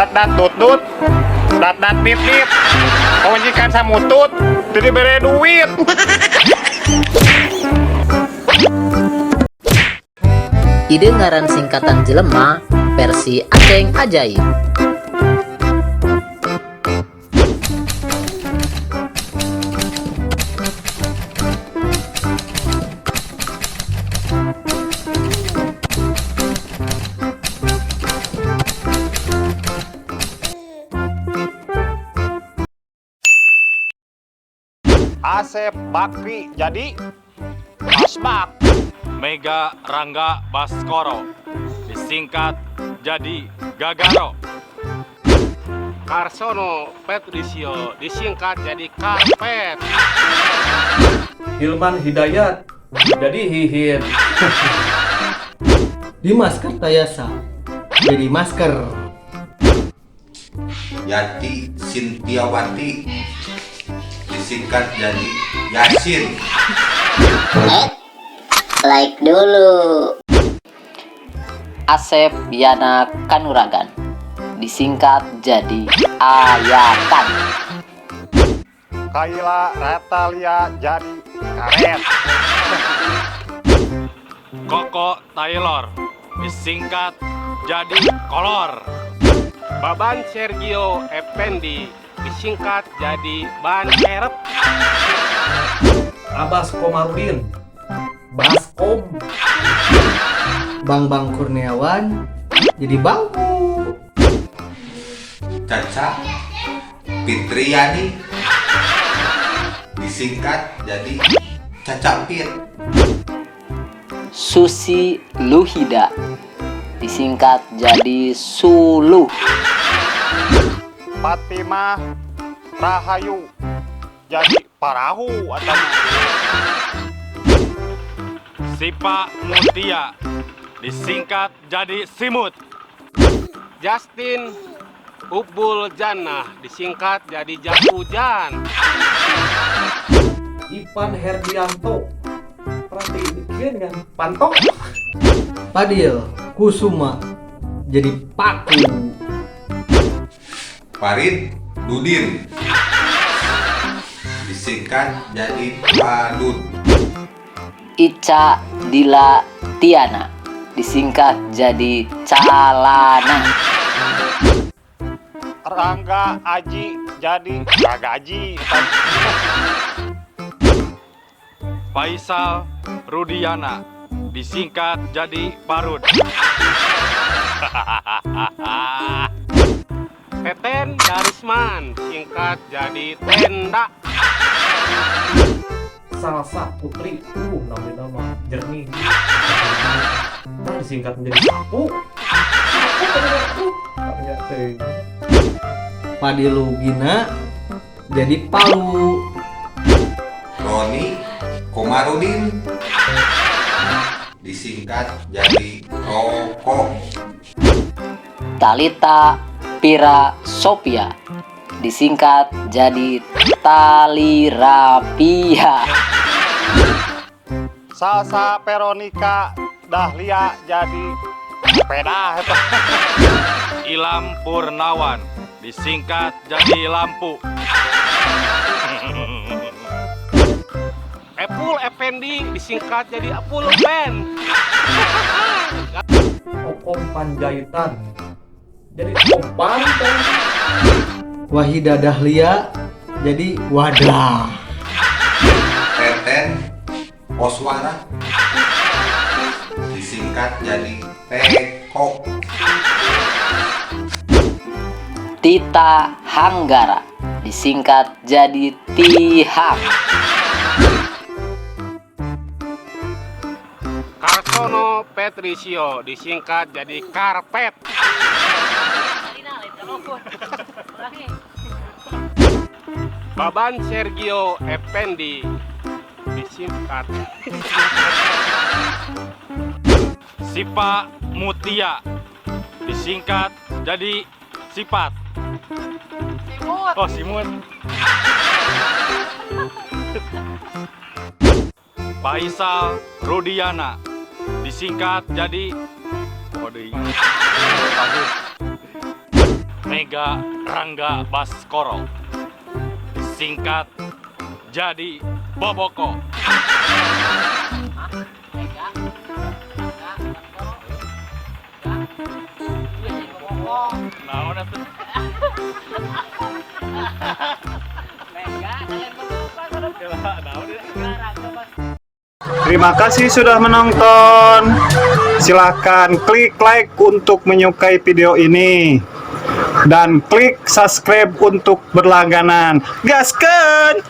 Dat dat dut dut. Dat dat dit dit. Pamajikan samutut, teu dibere duit. Ide ngaran singkatan jelema versi Aceng Ajaib. Asep Bakri jadi Asbak. Mega Rangga Baskoro disingkat jadi Gagaro. Karsono Patricio disingkat jadi Karpet. Hilman Hidayat jadi Hihin. Dimas Kertayasa jadi masker. Yati Sintiawati disingkat jadi Yasin. Like dulu. Asep Yana Kanuragan disingkat jadi Ayakan. Kaila Ratalia jadi Karet. Koko Taylor disingkat jadi Kolor. Baban Sergio Effendi disingkat jadi Ban Erep. Abbas Komarudin Baskom. Bang Bang Kurniawan jadi bangku. Caca Fitriani disingkat jadi Caca Pit. Susi Luhida disingkat jadi Suluh. Fatimah Rahayu jadi Parahu atau Sipa Mutia disingkat jadi Simut. Justin Ubul Jannah disingkat jadi Japujan. Ipan Herdianto berarti bikin dengan Panto. Padil Kusuma jadi Paku. Farid Dudin disingkat jadi Padut. Ica Dila Tiana disingkat jadi Calana. Rangga Aji jadi Ragaji. Faisal Rudiana disingkat jadi Parut. Teten Darisman singkat jadi Tenda. Salsa Putri, namanya nama jernih. Nah, disingkat menjadi sapu. Sapu, teh. Padilugina jadi Palu. Roni Komarudin disingkat jadi Rokok. Talita Pira Sophia disingkat jadi Talirapia. Salsa Veronica Dahlia jadi sepeda. Ilham Purnawan disingkat jadi Lampu. Epul Effendi disingkat jadi Epul Ben. Okom Panjaitan jadi Opan. Wahida Dahlia jadi Wadah. Teten Koswara disingkat jadi Teko. Tita Hanggara disingkat jadi Tihang. Karsono Patricio disingkat jadi Karpet. Baban Sergio Effendi disingkat Sipa Mutia disingkat jadi Sipat. Simut. Oh, Simut. Faisal Rudiana disingkat jadi Waduh. Mega Rangga Baskoro, disingkat jadi Boboko. Mega Rangga Baskoro. Jadi Boboko. Naon atuh? Mega kalian berdua kalau Naon ya? Mega Rangga Baskoro. Terima kasih sudah menonton. Silahkan klik like untuk menyukai video ini. Dan klik subscribe untuk berlangganan. Gaskeun!